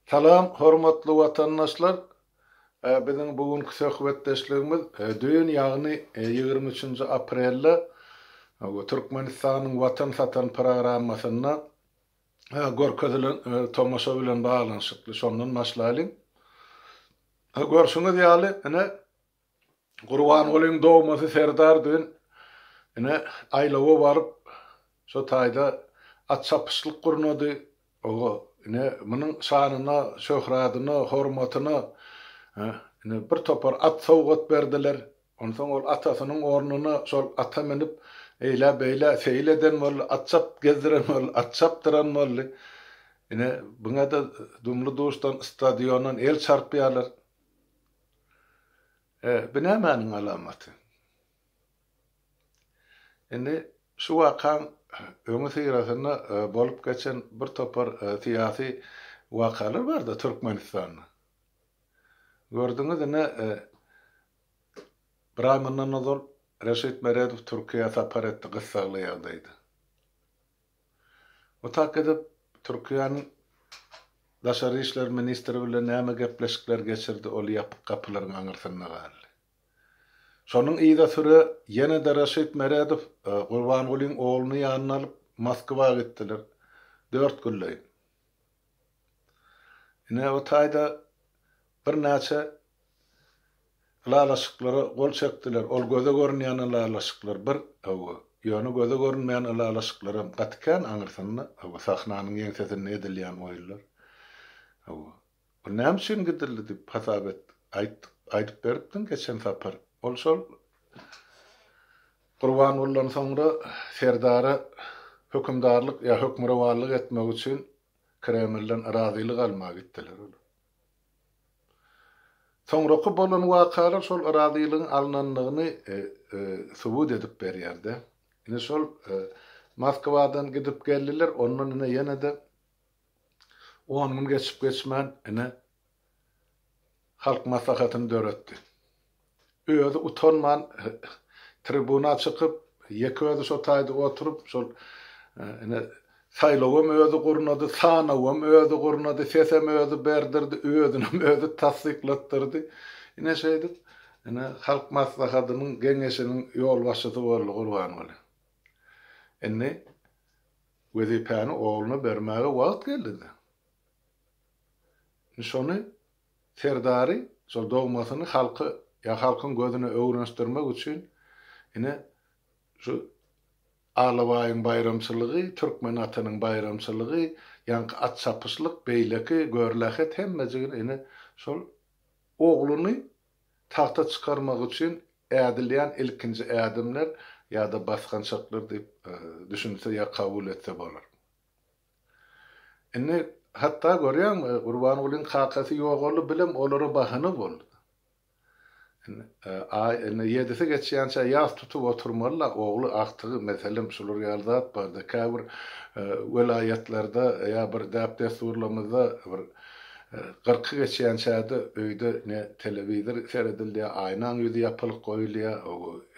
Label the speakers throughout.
Speaker 1: Salam hormatly watandaşlar! Biziň bu günki söhbetdeşligimiz düýn ýagny 23-nji aprelde Türkmenistanyň Watan satan programmasynda görkezilen tomaşa bilen baglanyşykly. Şondan başlaýlyň. Görşüňiz ýaly, ine, Gurbangulyň dogmasy Serdar düýn, ine, aýlawa baryp, şo taýda at çapyşlyk gurnady. Oba, ine, munuň şanyna, şöhradyna, hormatyna, ine, bir topar at sowgat berdiler. Onsoň ol atasynyň ornuna şol ata münüp, eýlä-beýlä seýil eden boldy, at çap gezdiren boldy, at çapdyran boldy. Ine, buňa-da dumly-duşdan stadiondan el çarpýarlar. E, bu nämäniň alamaty? Indi şu wakaň öňüsyrasynda bolup geçen bir topar syýasy wakalar bardy Türkmenistanda. Gördüňiz ine, bir aý mundan ozal Reşit Meredow Türkiýä sapar etdi gyssagly ýagdaýda. O tak edip Türkiýäniň Daşary işler ministri bilen näme gepleşikler geçirdi ol ýapyk gapylaryň aňyrsynda galdy. Şonuň yzasüre ýene-de Reşit Meredow Gurbangulyň ogluny ýanyna alyp Moskwa gitdiler. Dört günleýin. Ine o taýda birnäçe Ylalaşyklara gol çekdiler. Ol göze görünýän ylalaşyklar bir, hawa, ýöne göze görünmeýän ylalaşyklaram gaty kän aňyrsynda, hawa, sahnanyň ýeňsesinde edilýän oýunlar. Hawa. Ol näme üçin gidildi diýip hasap et, aýtdyk, aýdyp beripdiň geçen sapar. Ol şol Gurbangulydan soňra Serdara hökümdarlyk ýa hökmürowanlyk etmek üçin Kremlden razylyk almaga gitdiler olar. Soňraky bolan wakalar şol razylygyň alnandygyny subut edip berýär-de. Ine şol Moskwadan gidip geldiler, ondan ine ýene-de on gün geçip-geçmän ine Halk Maslahatyny döretdi. Özi utanman tribuna çykyp, ýeke özi şo taýda oturyp, şol ine saýlawam özi gurnady, sanawam özi gurnady, sesem özi berdirdi, özünem özi tassyklatdyrdy. Ine şeýdip, ine Halk Maslahatynyň Geňeşiniň ýolbaşçysy boldy Gurbanguly. Indi wezipäni ogluna bermäge wagt geldi-de. Indi şony Serdary, şol dogmasyny halky ýa halkyň gözüne öwrenişdirmek üçin ine şu Alabaýyň baýramçylygy, türkmen atynyň baýramçylygy, ýaňky at çapyşlyk, beýleki görlähet hemmejigini ine şol ogluny tagta çykarmak üçin ädilýän ilkinji ädimler ýa-da basgançaklar diýip düşünse ýa kabul etse bolar. Indi hatda görýäňmi, Gurbangulyň kakasy ýogaldy bilem olara bahana boldy. Indi aý indi ýedisi geçýänçä ýas tutup oturmaly-la, ogly, agtygy, meselem, şular ýaly zat bardy. Käbir welaýatlarda ýa bir däp-dessurlarymyzda bir kyrky geçýänçä-de öýde ne telewizor seredilýär, aýnaň ýüzi ýapylyk goýulýar,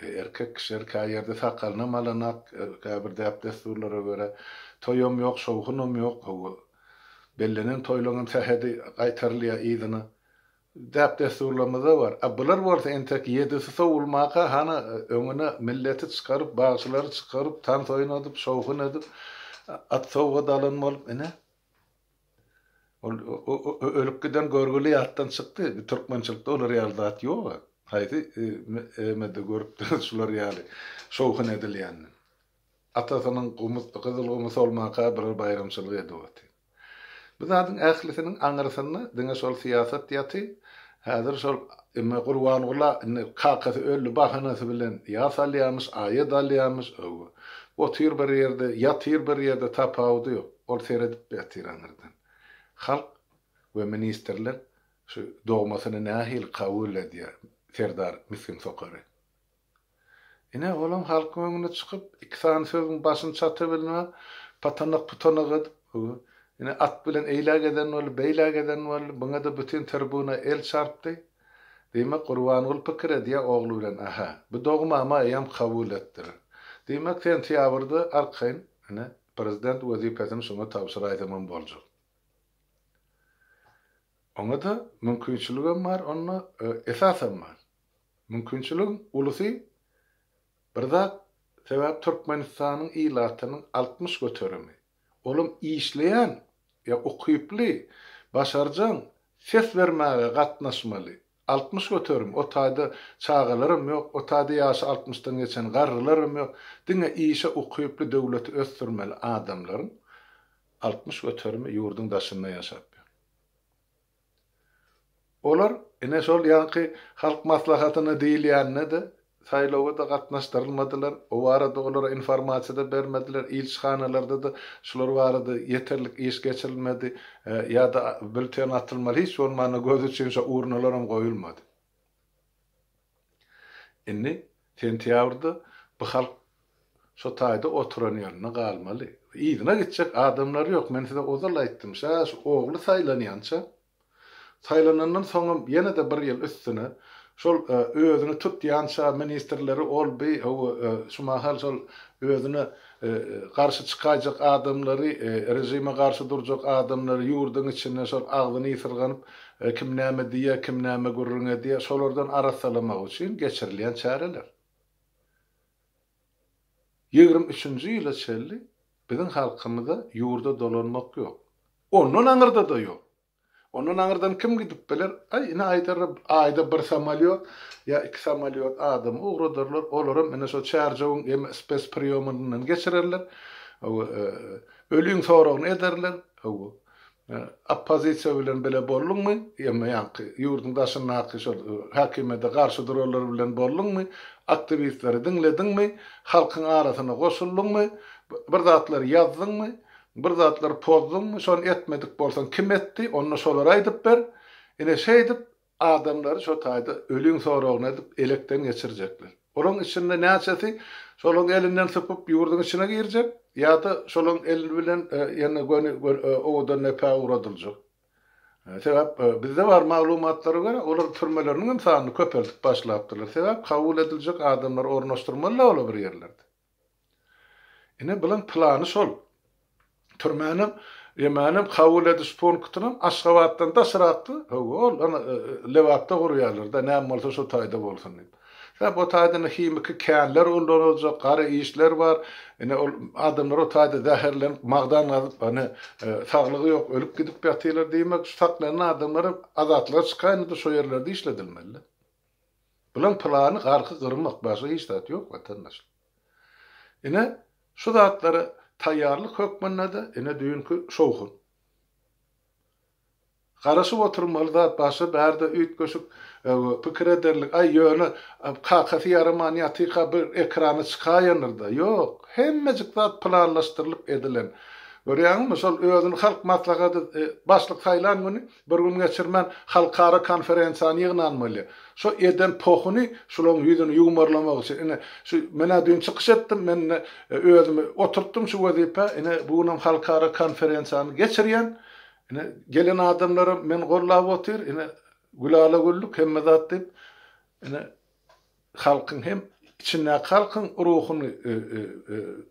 Speaker 1: erkek kişiler kä ýerde sakalynam alanak, käbir däp-dessurlara görä. Toýam ýok, şowhunam ýok, hawa. Bellenen toýlaryňam sähedi gaýtarylýar yzyna. Däp-dessurlarymyzda bar. A bular bolsa entek ýedisi sowulmaka hany öňüne milleti çykaryp, bagşylary çykaryp, tans oýnadyp, şowhun edip, at sowgat alan bolup, ine, ol ölüp giden görgüli ýatdan çykdy. Türkmençilikde olar ýaly zat ýog-a. Haýsy emede görüpdiňiz şular ýaly şowhun edilýänini. Atasynyň gumy, gyzyl gumy solmaka bir baýramçylyk edip otyr. Bu zadyň ählisiniň aňyrsynda diňe şol syýasat ýaty. Häzir şol emme Gurbangula indi kakasy öldi bahanasy bilen ýas alýamyş, aýat alýamyş, öwwe. Otyr bir ýerde, ýatyr bir ýerde tapawudy ýok. Ol seredip ýatyr aňyrdan. Halk we ministrler şu dogmasyny nähili kabul edýär Serdar misgin sokary. Ine, olam halkyň öňüne çykyp, iki sany sözüň başyny çatabilmän, patanak-putanak edip, ine, at bilen eýläk eden boldy, beýläk eden boldy, buňa-da bütin tribuna el çarpdy. Diýmek, Gurbanguly pikir edýär ogly bilen, Aha, bu dogmam-a eýýäm kabul etdiler. Diýmek, sentýabrda arkaýyn, ine, prezident wezipesini şuňa tabşyraýsamam boljak. Oňa-da mümkinçiligem bar, onda esasam bar. Mümkinçiligiň ulusy bir zat, sebäp Türkmenistanyň ilatynyň 60 göterimi, olam işleýän ýa ukyply, başarjaň, ses bermäge gatnaşmaly 60%, o taýda çagalaram ýok, o taýda ýaşy altmyşdan geçen garrylaram ýok, diňe işe ukyply döwleti ösdürmeli adamlaryň 60 göterimi ýurduň daşynda ýaşap ýör. Olar ine şol ýaňky Halk Maslahatyna diýilýänine-de, saýlawa-da gatnaşdyrylmadylar, o barada olara informasiýa-da bermediler, ilçihanalarda-da şular barada ýeterlik iş geçirilmedi, ýa-da bülten atylmaly, hiç bolmanda göz üçin şo urnalaram goýulmady. Indi sentýabrda bu halk şo taýda oturan ýerinde galmaly. Yzyna gitjek adamlary ýok. Men size ozal aýtdym, şa şu ogly saýlanýança, saýlanandan soňam ýene-de bir ýyl üstüne şol özüni tutýança ministrleri ol-bi, hawa, şu mahal şol özüne garşy çykaýjak adamlary, režime garşy durjak adamlary ýurduň içinde şol agzyny ysyrganyp Kim näme diýýär, kim näme gürrüň edýär, şolardan arassalamak üçin geçirilýän çäreler. 23-nji ýyla çenli biziň halkymyza ýurda dolanmak ýok. Ondan aňyrda-da ýok. Ondan aňyrdan kim gidip biler? Aý, ine aýdarlar, aýda bir samolýot ýa iki samolýot adamy ugradarlar, olaram ine şo Çärjewiň hem spespriýomyndan geçirerler. Hawa, öliň soragyny ederler. Hawa. Oppozisiýa bilen bile bolduňmy? Ýa ýaňky ýurduň daşyndaky şol häkimiýete garşy duranlar bilen bolduňmy? Aktiwistleri diňlediňmi? Halkyň arasyna goşuldyňmy? Bir zatlar ýazdyňmy? Bir zatlar pozduňmy? Şony etmedik bolsaň kim etdi? Onda şolara aýdyp ber. Ine şeýdip Adamlary şo taýda öliň soragyny edip elekden geçirjekler. Olaň içinde näçesi şolaň elinden sypyp ýurduň içine girjek ýa-da şolaň eli bilen ýene göni Owadandepä ugradyljak. Sebäp bizde bar maglumatlara görä olar türmeleriniň hem sanyny köpeldip başlapdyrlar. Sebäp kabul ediljek adamlary ornaşdyrmaly-da olar bir ýerlerde. Ine bulaň plany şol. Türmänem, ýemänem, kabul ediş punktynam Aşgabatdan daşrakda, hawa, ol ana Lebapda gurýarlar-da, näme bolsa şo taýda bolsun diýip. Sebäp o taýda ine himiki känler ulanyljak, gara işler bar. Ine ol adamlar o taýda zäherlenip, magdan gazyp, ine saglygy ýok, ölüp gidip ýatyrlar diýmek, şu saklanan adamlar azatlyga çykaýynda-da şo ýerlerde işledilmeli-de. Bulaň plany halky gyrmak, başga hiç zat ýok watandaşlar. Ine, şu zatlara taýýarlyk hökmünde-de ine düýnki şowhun. Garaşyp oturmaly zat başga bärde üýtgeşik pikir ederlik, aý ýöne kakasy ýaraman ýatyka bir ekrana çykaýandyr-da. Ýok, hemmejik zat planlaşdyrylyp edilen. Görýäňizmi, şol özüni Halk Maslahaty başlyk saýlan güni Bir gün geçirmän halkara konferensiýany ýygnan bolýar. Şo eden pohuny şularyň ýüzüni ýuwmarlamak üçin ine şu men-ä düýn çykyş etdim, men ine özümi oturtdym şu wezipä, ine bu günem halkara konferensiýany geçirýän, ine gelen adamlaram meni gollap otyr, ine gülala-güllük hemme zat diýip, ine halkyň hem içindäki halkyň ruhuny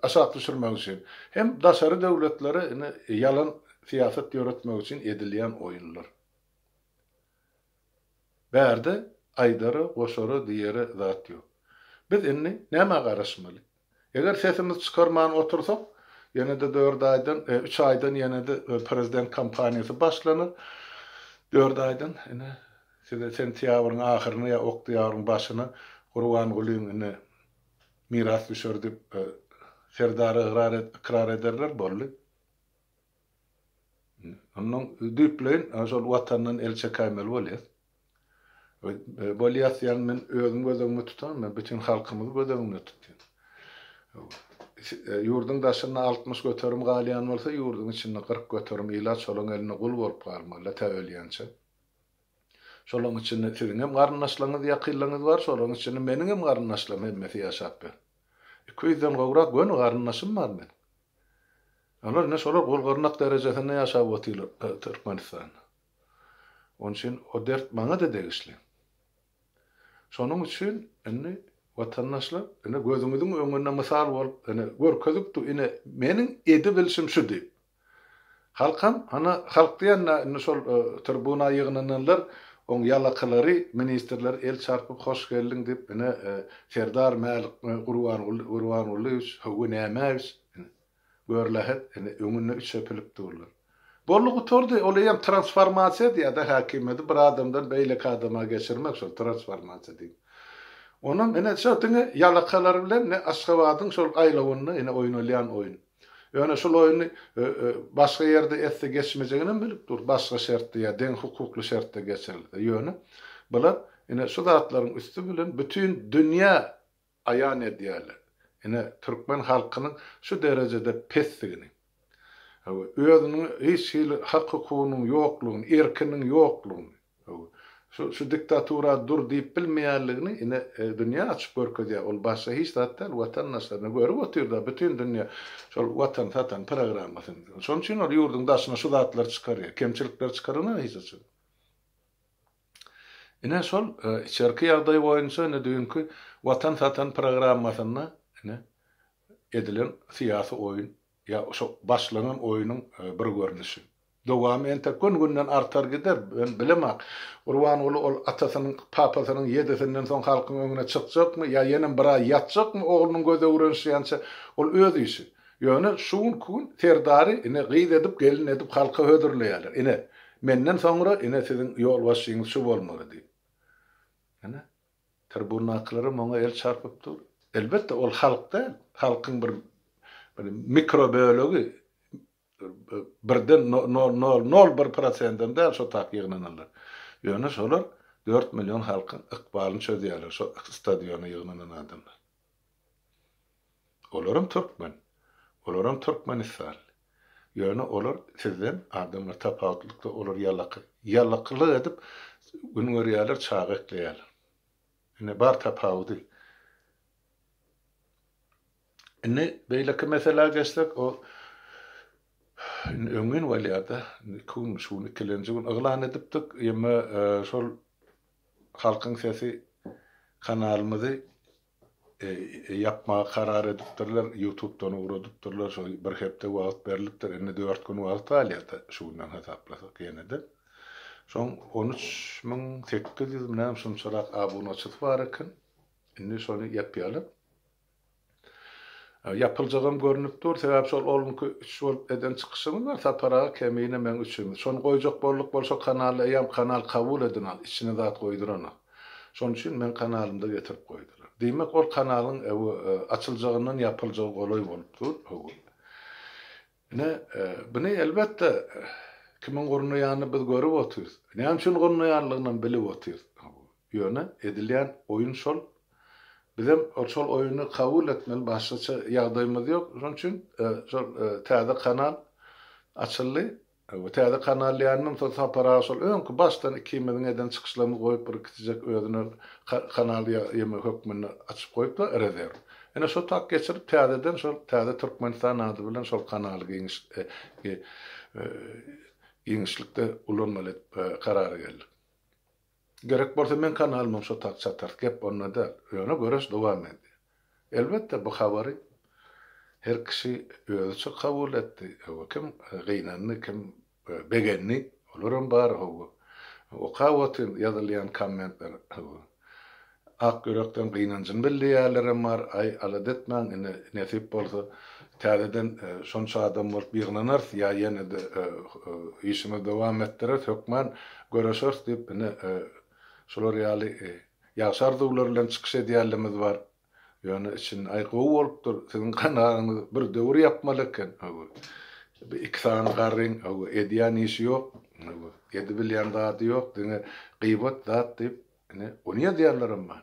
Speaker 1: aşak düşürmek üçin, hem daşary döwletlere ine ýalan syýasat ýöretmek üçin edilýän oýunlar. Bärde aýdara, goşara, diýere zat ýok. Biz indi nämä garaşmaly? Eger sesimizi çykarman otursak, ýene-de dört aýdan, üç aýdan ýene-de prezident kampaniýasy başlanar. Dört aýdan ine size sentýabryň ahyryna ýa oktýabryň başyna Gurbangulyň ine mirasdüşeri diýip serdary ygrar ykrar ederler, boldy. Ondan düýpleýin şol watandan el çekäýmeli bolýas. Bolýas diýen men özüm göz öňünde tutan, men bütin halkymyzy göz öňünde tutýan. Ýurduň daşynda 60% galýan bolsa, ýurduň içinde 40% ilat şolaň elinde gul bolup galmaly tä ölýänçä. Şolaň içinde siziň hem garyndaşlaryňyz, ýakynlaryňyz bar, şolaň içinde meniň hem garyndaşlarym hemmesi ýaşap ýör. 200-den gowrak göni garyndaşym bar meniň. Olar ine şolar gul-gyrnak derejesinde ýaşap otyrlar Türkmenistanda. Onuň üçin o dert maňa-da degişli. Şonuň üçin indi watandaşlar ine gözüňiziň öňünde mysal bolup ine görkezip dur ine meniň edibilşim şu diýip. Halkam, hany, halk diýende indi şol tribuna ýygnananlar, oň ýalakylary, ministrler el çarpyp hoş geldiň diýip, ine, Serdar Mälik Gurbanguly Gurbangulyýewiç, Hüwi Nämäýewiç, ine, görlähet, ine, öňünde üç epilip durlar. Boldy gutardy, ol eýýäm transformasiýa diýýär-de häkimiýeti bir adamdan beýleki adama geçirmek şol transformasiýa diýip. Onam ine şo diňe ýalakalar bilen ine Aşgabadyň şol aýlawynda ine oýnalýan oýun. Ýöne şol oýny başga ýerde etse geçmejeginem bilip dur, başga şertde ýa deň hukukly şertde geçirilse. Ýöne bular ine şu zatlaryň üsti bilen bütin dünýä aýan edýärler. Ine türkmen halkynyň şu derejede pesdigini. Hawa, özüniň hiç hili hak-hukugynyň ýoklugyny, erkiniň ýoklugyny, hawa, şu şu diktatura dur diýip bilmeýänligini ine dünýä açyp görkezýär. Ol başga hiç zat däl, watandaşlaryna görüp otyr-da bütin dünýä şol Watan satan programmasyny. Şonuň üçin ol ýurduň daşyna şu zatlary çykarýar. Kemçilikleri çykaranok hiç haçan. Ine şol içerki ýagdaý boýunça ine düýnki Watan satan programmasynda ine edilen syýasy oýun ýa şo başlanan oýnuň bir görnüşi. Dowamy entek gün-günden artar gider, men bilemok. Gurbanguly ol atasynyň, papasynyň ýedisinden soň halkyň öňüne çykjakmy ýa ýenem bir aý ýatjakmy oglunyň gözi öwrenişýänçä, ol öz işi. Ýöne şu günki gün Serdary ine gyz edip, gelin edip halka hödürleýärler. Ine, menden soňra ine siziň ýolbaşçyňyz şu bolmaly diýip. Ine, tribundakylaram oňa el çarpyp dur. Elbetde, ol halk däl, halkyň bir bir mikro bölegi, birden nol nol nol bir prosendem däl şo tak ýygnananlar. Ýöne şolar 4 million halkyň ykbalyny çözýärler, şo stadiona ýygnanan adamlar. Olaram türkmen. Olaram türkmenistanly. Ýöne olar sizden adamlar tapawutlykda olar ýalaky. Ýalakylyk edip gün görýärler, çaga ekleýärler. Ine bar tapawudy. Indi beýleki meselä geçsek, o indi öňňin bolýar-da, iki gün, şu gün ikilenji gün yglan edipdik. Ýeme şol Halkyň sesi kanalymyzy ýapmagy karar edipdirler, ýutubdan ugradypdyrlar, şo bir hepde wagt berlipdir, indi dört gün wagt galýar-da, şu günden hasaplasak ýene-de. Şoň 13 800 näme şunçarak abunaçysy bar eken, indi şony ýapýarlar. Ýapyljagam görnüp dur, sebäbi şol olunky üç bolup eden çykyşymyz bar, Sapar aga, Kemine, meň üçimiz. Şony goýjak bolduk bolsa kanalda eýýäm kanal kabul edinan, içine zat goýduranok. Şonuň üçin meň kanalymda getirip goýdular. Diýmek ol kanalyň açyljagyndan ýapyljagy golaý bolup dur. Hawa. Ine, buny elbetde kimiň gurnaýanyny biz görüp otyrys. Näme üçin gurnaýanlygynam bilip otyrys. Hawa. Ýöne edilýän oýun şol. Bizem şol oýuny kabul etmeli, başgaça ýagdaýymyz ýok. Şonuň üçin şol täze kanal açyldy. Bu täze kanal diýendim, şol Sapar aga şol öňki başdan ikimiziň eden çykyşlarymyzy goýup bir kiçijek özüne kanal ýa hökmünde açyp goýuplar, rezerw. Ine şo tak geçirip täzeden şol Täze Türkmenistan ady bilen şol kanaly giňiş giňişlikde ulanmaly edip karara geldik. Gerek bolsa meň kanalymam şo tak çatar, gep onda däl. Ýöne göreş dowam edýär. Elbetde bu habary her kişi özüçe kabul etdi. Hawa kim gynandy, kim begendi, olaram bar hawa. Okap otyryn ýazylýan kommentleri hawa. Ak ýürekden gynanjyny bildirýänlerem bar, aý alada etmäň indi nesip bolsa täzeden şonça adam bolup ýygnanarys ýa ýene-de işimizi dowam etdireris hökman göreşeris diýip ine şular ýaly ýagşy arzuwlar bilen çykyş edýänlerimiz bar. Ýöne içinde aý gowy bolupdyr siziň kanalyňyz bir döwür ýapmaly eken hawa bir iki sany garryň hawa edýän işi ýok hawa edibilýän zady ýok diňe gybat zat diýip Ine, ony ýazýanlaram bar.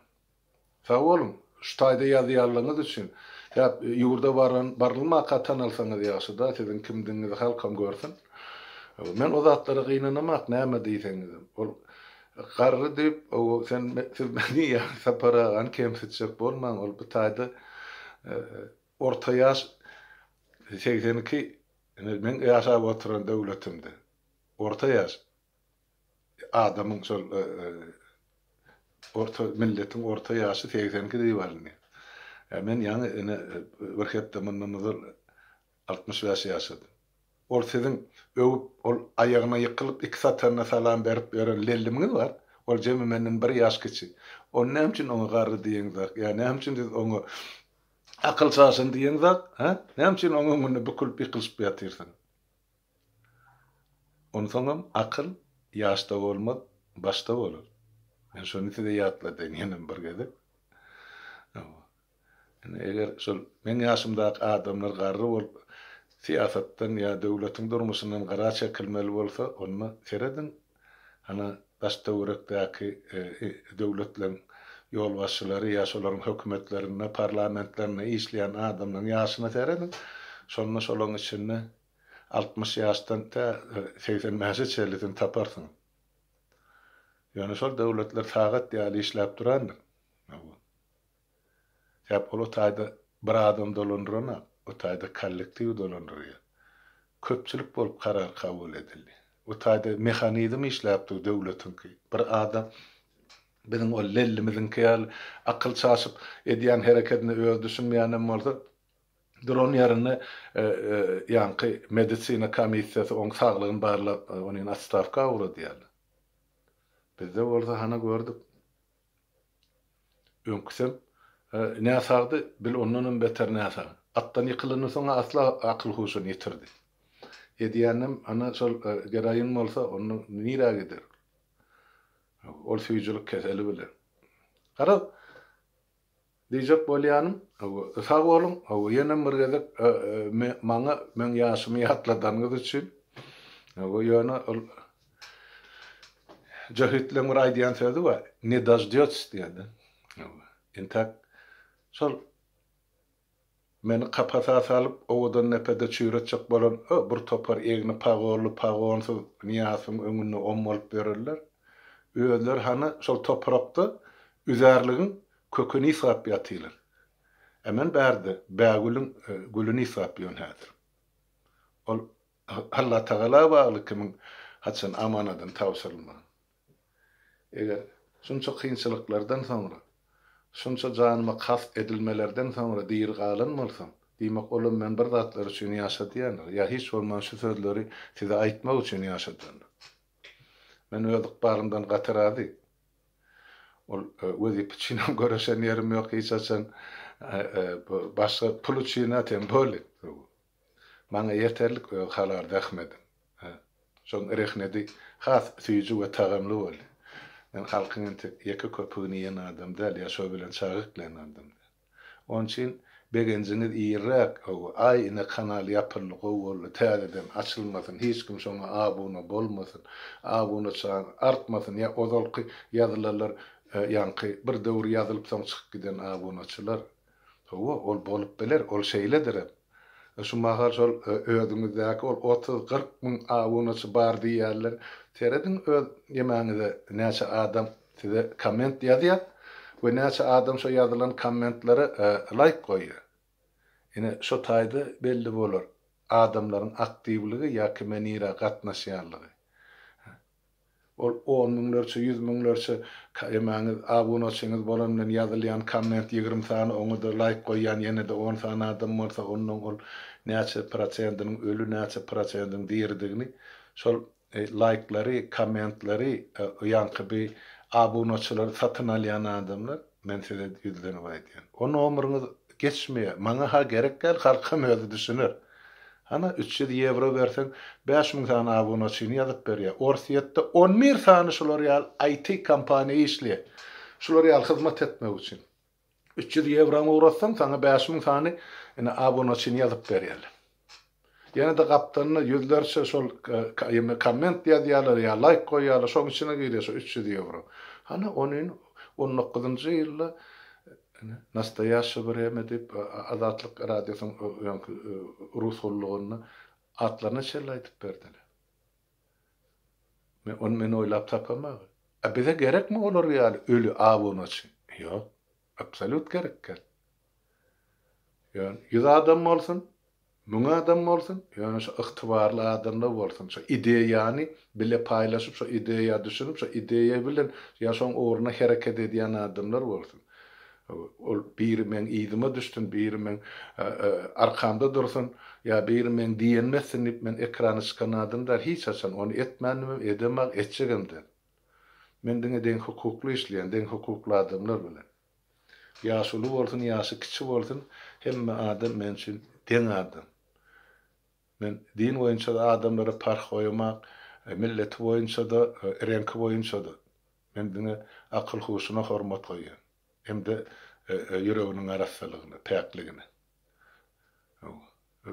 Speaker 1: Sag boluň, şu taýda ýazýanlygyňyz üçin. Sebäp ýurda baran, barylmaka tanalsaňyz ýagşy-da, siziň kimdigiňizi halkam görsün. Men o zatlara gynanamak, näme diýseňizem. Ol garry diýip, o sen, siz meni ýa Sapar agany kemsitjek bolmaň, ol bu taýda orta ýaş 82, ine, meň ýaşap oturan döwletimde orta ýaş. Adamyň şol orta milletiň orta ýaşy 82 diýip alynýar. Ýa men ýaňy ine bir hepde mundan ozal 65 ýaşadym. Ol siziň öwüp, ol aýagyna ýykylyp, iki satanyna salam berip ýören lellimiňiz bar. Ol jemi menden bir ýaş kiçi. Ony näme üçin oňa garry diýeňzak? Ýa näme üçin siz oňa akyl çaşan diýeňzak? Hä? Näme üçin oň öňünde bükülip ýykylyşyp ýatyrsyň? Onsoňam akyl ýaşda bolmaz, başda bolar. Men şony size ýatladaýyn ýenem bir gezek. Hawa. Indi eger şol meň ýaşymdaky adamlar garry bolup, syýasatdan ýa döwletiň durmuşyndan gyra çekilmeli bolsa, onda serediň, hana daş-töwerekdäki döwletleň ýolbaşçylary ýa şolaryň hökümetlerinde, parlamentlerinde işleýän adamlaryň ýaşyna serediň, şonda şolaryň içinde 60 ýaşdan tä 85-e çenlisini taparsyňyz. Ýöne şol döwletler sagat ýaly işläp durandyr. Sebäp ol o taýda bir adam dolandyranok, o taýda kollektiw dolandyrýar. Köpçülik bolup karar kabul edildi. O taýda mehanizm işläp dur döwletiňki. Bir adam biziň ol lellimiziňki ýaly akyl çaşyp edýän herekedine özi düşünmeýänem bolsa, duran ýerinde ýaňky medisina komissiýasy oň saglygyny barlap, ony otstawka ugradýarlar. Bizde bolsa hana gördük. Öňküsem näsagdy, bil ondanam beter näsag. Atdan ýykylandan soň-a asla akyl-huşuny ýitirdi. Edýänem ana şol geroin bolsa, onda nirä gider? Ol süýjülik keseli bilen. Garaz, diýjek bolýanym, sag boluň, ýenem bir gezek maňa meň ýaşymy ýatladanyňyz üçin. Ýöne ol Jöhitleň bir aýdýan sözi bar, Ne doždýots diýýär-de. Entäk şol meni kapasa salyp, Owadandepede çüýretjek bolan bir topar egni pagonly, pagonsyz Nyýazowyň öňünde om bolup ýörerler. Özleri hany şol toprakda üzärligiň köküni ysgap ýatyrlar. A men bärde bägülüň gülüni ysgap ýörün häzir. Ol Allatagala bagly kimiň haçan amanadyny tabşyrylmagy. Eger şunça kynçylyklardan soňra, şunça janyma kast edilmelerden soňra diri galan bolsam, diýmek olam meni bir zatlar üçin ýaşadýandyr, ýa hiç bolman şu sözleri size aýtmak üçin ýaşadandyr. Men öz ykbalymdan gaty razy. Ol wezipe üçinem göreşen ýerim ýok hiç haçan, başga pul üçin-ä tem bolýa. Maňa ýeterlik öz halal zähmedim. Şoň rehnedi has süýji we tagamly boldy. Men halkyň entek ýeke köpügini iýen adam däl ýa şo bilen çaga eklän adam däl. Onuň üçin begenjiňiz irräk, hawa, aý ine kanal ýapyldy gowy boldy täzeden açylmasyn hiç kim şoňa abuna bolmasyn, abunaçy artmasyn ýa ozalky ýazylanlar ýaňky bir döwür ýazylyp soň çykyp giden abunaçylar. Hawa, ol bolup biler, ol şeýledirem. Şu mahal şol özüňizdäki ol otuz-kyrk müň abunaçy bar diýýärler. Serediň öz ýemäňize näçe adam size komment ýazýar we näçe adam şo ýazylan kommentlere laýk goýýar. Ine şo taýda belli bolar adamlaryň aktiwligi ýa kime nirä gatnaşýanlygy. Ol on müňlerçe, ýüz müňlerçe emäňiz, abunaçyňyz bolan bilen ýazylýan komment 20 sany, oňa-da laýk goýýan ýene-de on sany adam bolsa, onnoň ol näçe prosentiniň öli, näçe prosentiniň diridigini şol laýklary, kommentleri, ýaňky bi abunaçylary satyn alýan adamlar, men size ýüzlenip aýdýan. O nomeriňiz geçmeýär. Maňa-ha gerek däl, halkam özi düşüner. Hana, 300 ýewro berseň, 5000 sany abunaçyny ýazyp berýär. Orsýetde 11 sany şular ýaly IT kompaniýa işleýär. Şular ýaly hyzmat etmek üçin. 300 ýewroňy ugratsaň, saňa 5000 sany ine abunaçyny ýazyp berýärler. Ýene-de gapdalynda ýüzlerçe şol ýeme komment ýazýarlar ýa laýk goýýarlar, şoň içine girýär şo 300 ýewro. Hana, ony on dokuzynjy ýylda Ine, Nastoýaşşe wremýa diýip, Azatlyk Radiosynyň öňki rus gullugynda atlaryna çenli aýdyp berdiler. Men ony men oýlap tapamag. A bize gerekmi olar ýaly öli abunaçy? Ýok. Absolýut gerek däl. Ýöne 100 adam bolsun, 1000 adam bolsun, ýöne şu ygtybarly adamlar bolsun, şu ideýany bile paýlaşyp, şu ideýa düşünip, şu ideýa bilen ýa şoň ugruna hereket edýän adamlar bolsun. Ol biri meň yzyma düşsün, biri meň arkamda dursun, ýa biri meň diýenimi etsin diýip men ekrana çykan adam däl, hiç haçan ony etmänimem, edemok, etjegem däl. Men diňe deň hukukly işleýän, deň hukukly adamlar bilen. Ýaşy uly bolsun, ýaşy kiçi bolsun, hemme adam men üçin deň adam. Men din boýunça-da adamlara parh goýamak, milleti boýunça-da, reňki boýunça-da. Men diňe akyl-huşuna hormat goýýan. Hem-de ýüreginiň arassalygyna, päkligine.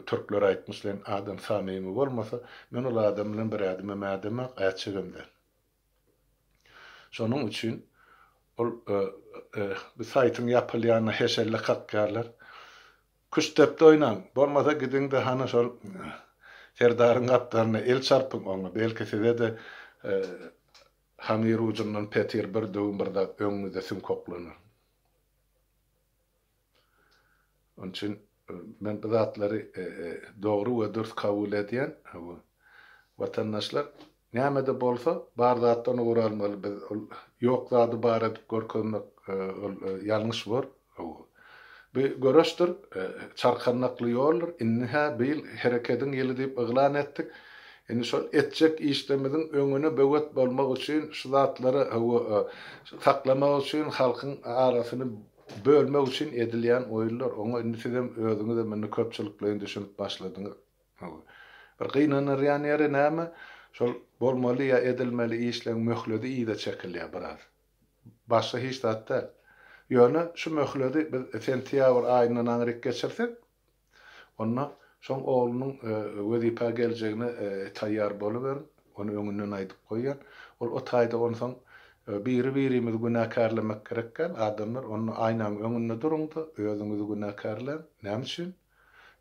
Speaker 1: Türkler aýtmyşlaýyn, adam samymy bolmasa, men ol adam bilen bir ädimem ädemok, ätjegem däl. Şonuň üçin ol bu saýtyň ýapylýanyna heşelle kakýarlar. Küştdepdi oýnaň, bolmasa gidiň-de hany şol Serdaryň gapdalyna el çarpyň oňa, belki size-de hamyr ujundan petir bir döwüm bir zat öňüňizde süňk oklanar. Onuň üçin men bu zatlary dogry we dürs kabul edýän. Hawa. Watandaşlar, näme-de bolsa, bar zatdan ugur almaly biz. Ol ýok zady bar edip görkezmek ol ýalňyş bor. Hawa. Bu göreşdir, çarkandakly ýoldur. Indi-hä bu ýyl Herekediň ýyly diýip yglan etdik. Indi şol etjek işlerimiziň öňüne böwet bolmak üçin, şu zatlary, hawa, saklamak üçin halkyň arasyny Bölmek üçin edilýän oýunlar. Oňa indi sizem özüňizem indi köpçülikleýin düşünip başladyňyz. Bir gynanyrýan ýeri näme, şol bolmaly ýa edilmeli işleň möhledi yza çekilýär biraz. Başga hiç zat däl. Ýöne şu möhledi biz sentýabr aýyndan aňryk geçirsek, Onda şoň oglunyň wezipä geljegine taýýar boluberiň. Ony öňünden aýdyp goýýan. Ol o taýda onsoň biri-birimizi günäkärlemek gerek däl, adamlar. Onda aýnaň öňünde duruň-da, özüňizi günäkärläň. Näme üçin?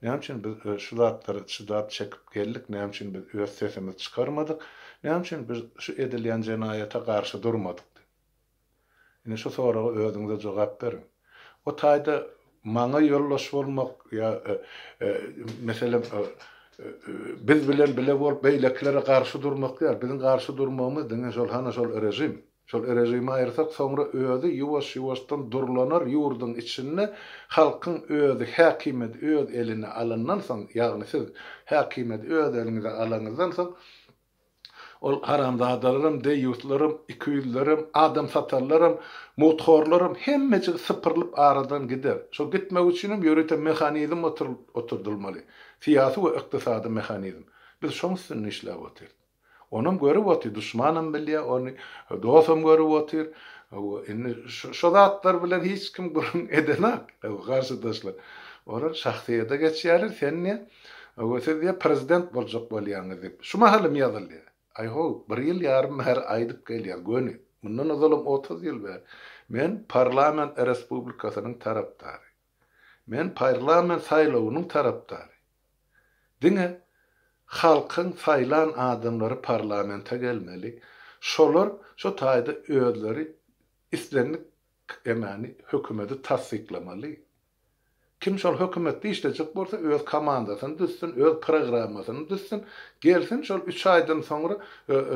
Speaker 1: Näme üçin biz şu zatlara çydap, çekip geldik? Näme üçin biz öz sesimizi çykarmadyk? Näme üçin biz şu edilýän jenaýata garşy durmadyk diýip. Ine şu soraga özüňize jogap beriň. O taýda maňa ýoldaş bolmak ýa meselem biz bilen bile bolup beýlekilere garşy durmak däl. Biziň garşy durmagymyz diňe şol hana şol režim. Şol režimi aýyrsak soňra özi ýuwaş-ýuwaşdan durlanar ýurduň içinde halkyň özi häkimiýeti öz eline alandan soň ýagny siz häkimiýeti öz eliňize alaňyzdan soň Ol haramzadalaram, deýýuslaram, ikiýüzlerem, adam satarlaram, mugthorlaram hemmejigi sypyrylyp aradan gider. Şol gitmek üçinem ýörite mehanizm oturdylmaly. Syýasy we ykdysady mehanizm. Biz şoň üstünde işläp otyrys. Onam görüp otyr, duşmanam bilýär ony, dostam görüp otyr. Indi şo zatlar bilen hiç kim gürrüň edenak, garşydaşlar. Olar şahsyýete geçýärler, sen ne? Hawa, siz diýýär, prezident boljak bolýaňyz diýip. Şu mahalym ýazylýar. Aý-how, bir ýyl ýarym bäri aýdyp gelýän, göni. Mundan ozalam 30 ýyl bäri. Men parlament respublikasynyň tarapdary. Men parlament saýlawynyň tarapdary. Diňe halkyň saýlan adamlary parlamente gelmeli. Şolar şo taýda özleri islendik emani, hökümeti tassyklamaly. Kim şol hökümetde işlejek bolsa öz komandasyny düzsün, öz programmasyny düzsün, gelsin şol üç aýdan soňra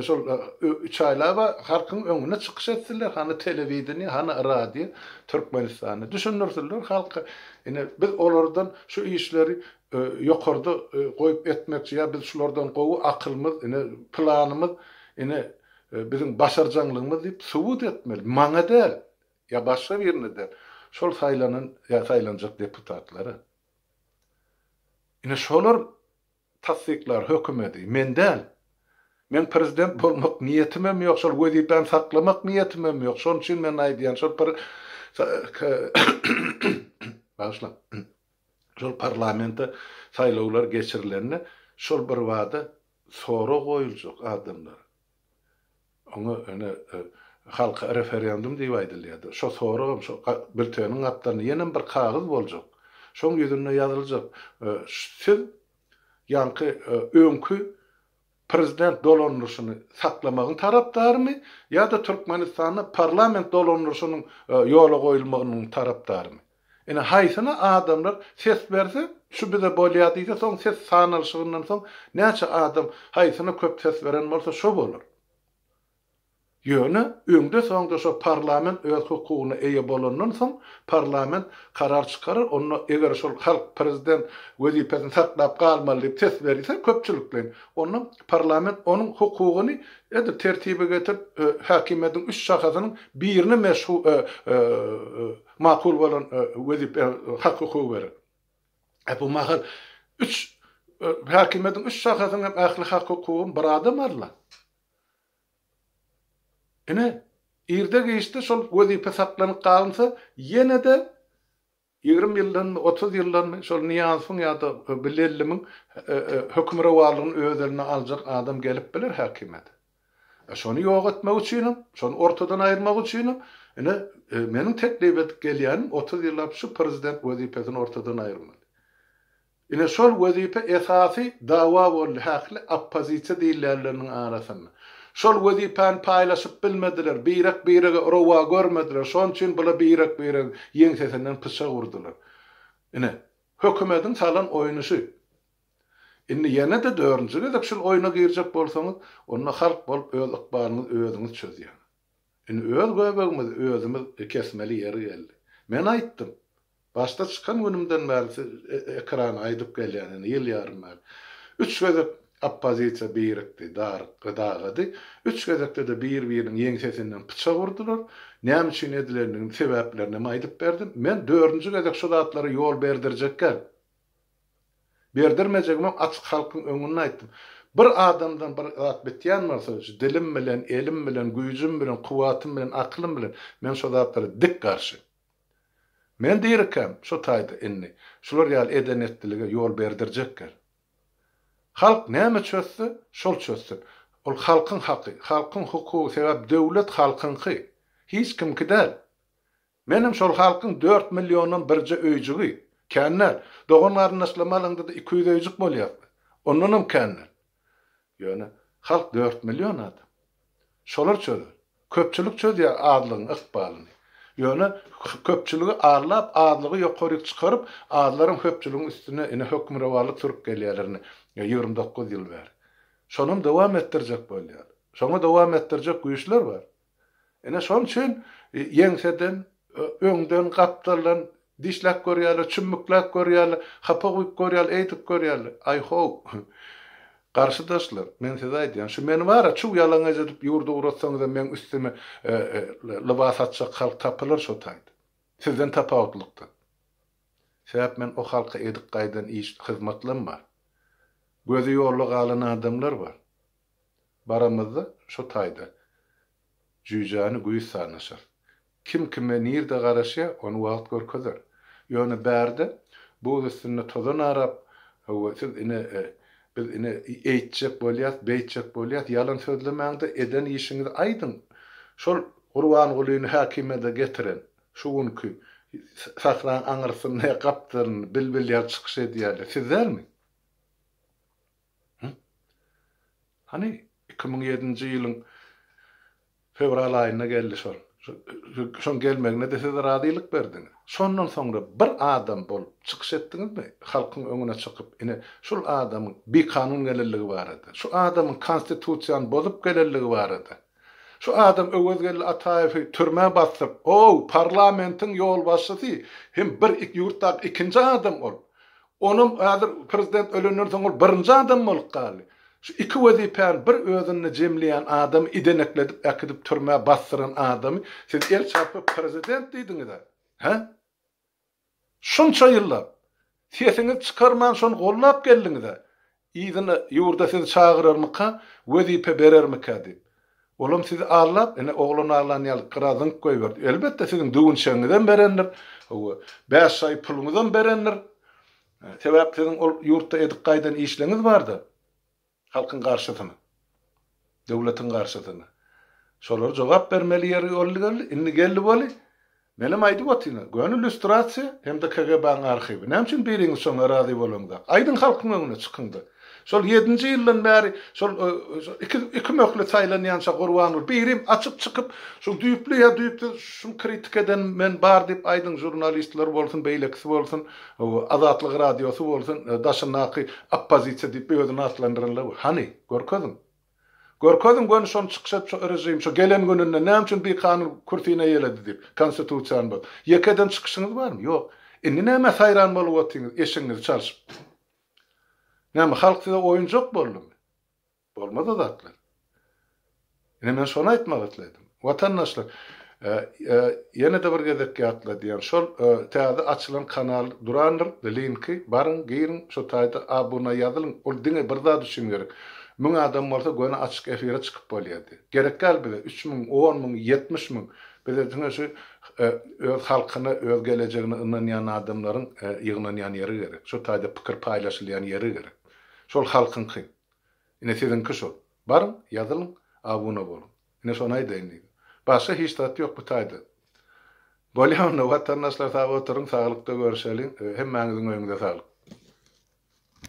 Speaker 1: şol üç aýlap halkyň öňünde çykyş etsinler, hany telewideniýe, hany radio Türkmenistanda düşündirsinler halka. Ine biz olardan şu işleri ýokarda goýup etmekçi ýa biz şulardan gowy akylymyz, ine planymyz, ine biziň başarjaňlygymyz diýip subut etmeli. Maňa däl. Ýa başga birine däl, şol saýlanan ýa saýlanjak deputatlara. Ine şolar tassyklar hökümedi, men däl. Meň prezident bolmak niýetimem ýok, şol wezipäni saklamak niýetimem ýok. Şonuň üçin men aýdýan, şol bir bagyşlaň. Şol parlamente saýlawlar geçirilende şol birbada sorag goýuljak adamlara. Oňa ine halka referendum diýip aýdylýardy. Şo soragam şo bülteniň gapdalynda ýenem bir kagyz boljak. Şoň ýüzünde ýazyljak. Siz ýaňky öňki prezident dolandyryşyny saklamagyň tarapdarymy ýa-da Türkmenistanda parlament dolandyryşynyň ýola goýulmagynyň tarapdarymy? Ine haýsyna adamlar ses berse, şu bize bolýar diýse, soň ses sanalyşygyndan soň näçe adam haýsyna köp ses beren bolsa şo bolar. Ýöne öňde-soňda şo parlament öz hukugyna eýe bolandan soň parlament karar çykarar, onda eger şol halk prezident wezipesini saklap galmaly diýip ses berilse köpçülikleýin, onda parlament onuň hukugyny edil tertibe getirip häkimiýetiň üç şahasynyň birine meşhu makul bolan wezipe hak-hukugy berer. E bu mahal üç häkimiýetiň üç şahasynyň hem ähli hak-hukugyny bir adam aldy. Ine, irde-giçde şol wezipe saklanyp galynsa, ýene-de 20 ýyldanmy, 30 ýyldanmy şol Nyýazowyň ýa-da Bilellimiň hökmürowanlygyny öz eline aljak adam gelip biler häkimiýete. E şony ýok etmek üçinem, şony ortadan aýyrmak üçinem, ine, meniň teklip edip gelýänim 30 ýyllap şu prezident wezipesini ortadan aýyrmaly. Ine şol wezipe esasy dawa boldy hähli oppozisiýa diýilýänleriniň arasynda. Şol wezipäni paýlaşyp bilmediler, birek-birege rowa görmediler, şonuň üçin bular birek-biregiň ýeňsesinden pyçak urdular. Ine, hökümediň salan oýny şu. Indi ýene-de dördünji gezek şul oýna girjek bolsaňyz, onda halk bolup öz ykbalyňyzy özüňiz çözýäňiz. Indi öz göbegimizi özümiz kesmeli ýeri geldi. Men aýtdym. Başda çykan günümden bäri ekrana aýdyp gelýän indi ýyl ýarym bäri. Üç gezek oppozisiýa birikdi, dagady. Üç gezekde-de bir-biriniň ýeňsesinden pyçak urdular. Näme üçin edilendigini, sebäplerini hem aýdyp berdim. Men dördünji gezek şu zatlara ýol berdirjek däl. Berdirmejegimem açyk halkyň öňünde aýtdym. Bir adamdan bir zat bitýän bolsa, şu dilim bilen, elim bilen, güýjüm bilen, kuwwatym bilen, akylym bilen men şo zatlara dik garşy. Men dirikäm, şo taýda indi şular ýaly eden-etdilige ýol berdirjekger. Halk näme çözse, şol çözsün. Ol halkyň haky, halkyň hukugy, sebäp döwlet halkyňky, hiç kimki däl. Menem şol halkyň dört milliondan birje öýjügi. Kän däl. Dogan-garyndaşlarymy alaňda-da 200 öýjük bolýar. Ondanam kän däl. Ýöne halk 4 million adam. Şolar çözer. Köpçülik çözýär azlygyň ykbalyny. Ýöne köpçüligi aldap, azlygy ýokaryk çykaryp, azlaryň köpçüligiň üstüne ine hökmürowanlyk sürüp gelýärler ine 29 ýyl bäri. Şonam dowam etdirjek bolýar. Şoňa dowam etdirjek güýçler bar. Ine şonuň üçin ýeňseden, öňden, gapdaldan dişläp görýärler, çümmükläp görýärler, hapa guýup görýärler, eýdip görýärler. Aý how, garşydaşlar, men size aýdýan, şu meni bar-a çuw ýalaňaç edip ýurda ugratsaňyzam meň üstüme lybas atjak halk tapylar şo taýda. Sizden tapawutlykda. Sebäp men o halka edip gaýdan iş, hyzmatlam bar. Gözi ýolda galan adamlar bar. Baramyzda şo taýda jüýjäni güýz sanaşar. Kim kime nirde garaşýar, ony wagt görkezer. Ýöne bärde buz üstünde tozan arap, hawa, siz ine, biz ine eýtjek bolýas, beýtjek bolýas, ýalan sözlemäňde eden işiňizi aýdyň. Şol Gurbangulyny häkimiýede getiren, şu günki sahnaň aňyrsynda ýa gapdalynda bilbil ýaly çykyş edýänler siz dälmi? Hany, 2007-nji ýylyň fewral aýynda geldi şol. Şoň gelmegine-de siz razylyk berdiňiz. Şondan soňra bir adam bolup çykyş etdiňizmi? Halkyň öňüne çykyp, ine, şul adamyň bikanun gelenligi barada, şu adamyň konstitusiýany bozup gelenligi barada, şu adam Öwezgeldi Ataýewi türmä basdyryp, o, parlamentiň ýolbaşçysy hem bir ýurtdaky ikinji adam ol. Onam häzir prezident ölenden soň ol birinji adam bolup galdy. Şu iki wezipäni bir özünde jemleýän adamy idenekledip äkidip türmä basdyran adamy siz el çarpyp prezident diýdiňiz-ä. Hä? Şunça ýyllap sesiňizi çykarman şony gollap geldiňiz-ä. Yzyna ýurda sizi çagyrarmyka, wezipe berermikä diýip. Olam sizi aldap, ine oglan aglan ýaly gyra zyňyp goýberdi. Elbetde siziň düwünçegiňizem berendir, hawa, bäş şaýy puluňyzam berendir. Sebäp siziň ol ýurtda edip gaýdan işleňiz barda. Halkyň garşysyna. Döwletiň garşysyna. Şolara jogap bermeli ýeri boldy geldi. Indi geldi boly. Menem aýdyp otyryn. Göni lýustrasiýa hem-de KGB-niň arhiwi. Näme üçin biriňiz şoňa razy bolaňzak? Aýdyň halkyň öňüne çykyňda. Şol ýedinji ýyldan bäri şol iki iki möhlet saýlanýança Gurbanguly birim açyk çykyp şu düýpli ýa düýpsüz şuny kritika eden men bar diýip aýdyň žurnalistler bolsun beýlekisi bolsun Azatlyk radiosy bolsun daşyndaky oppozisiýa diýip özüni atlandyranlar hany görkeziň. Görkeziň göni şony çykyş edip şo režim şo gelen gününde näme üçin bikanun kürsini eýeledi diýip, konstitusiýany bozup. Ýeke eden çykyşyňyz barmy? Ýok. Indi nämä saýran bolup otyňyz eşigiňizi çalşyp? Näme halk size oýunjak boldumy? Bolmaz o zatlar. Ine men şony aýtmak isledim. Watandaşlar, ýene-de bir gezek ýatladýan, şol täze açylan kanal durandyr, linki, baryň, giriň, şo taýda abuna ýazylyň, ol diňe bir zat üçin gerek. 1000 adam bolsa göni açyk efire çykyp bolýardy. Gerek däl bize 3000, 10000, 70000. Bize diňe şu öz halkyna, öz gelejegine ynanýan adamlaryň ýygnanýan ýeri gerek. Şo taýda pikir paýlaşylýan ýeri gerek. Şol halkyňky. Ine siziňki şol. Baryň, ýazylyň, abuna boluň. Ine şony aýdaýyn diýdim. Başga hiç zat ýok bu taýda. Bolýa onda watandaşlar sag oturyň, saglykda görüşeliň. Hemmäňiziň öýüňize saglyk.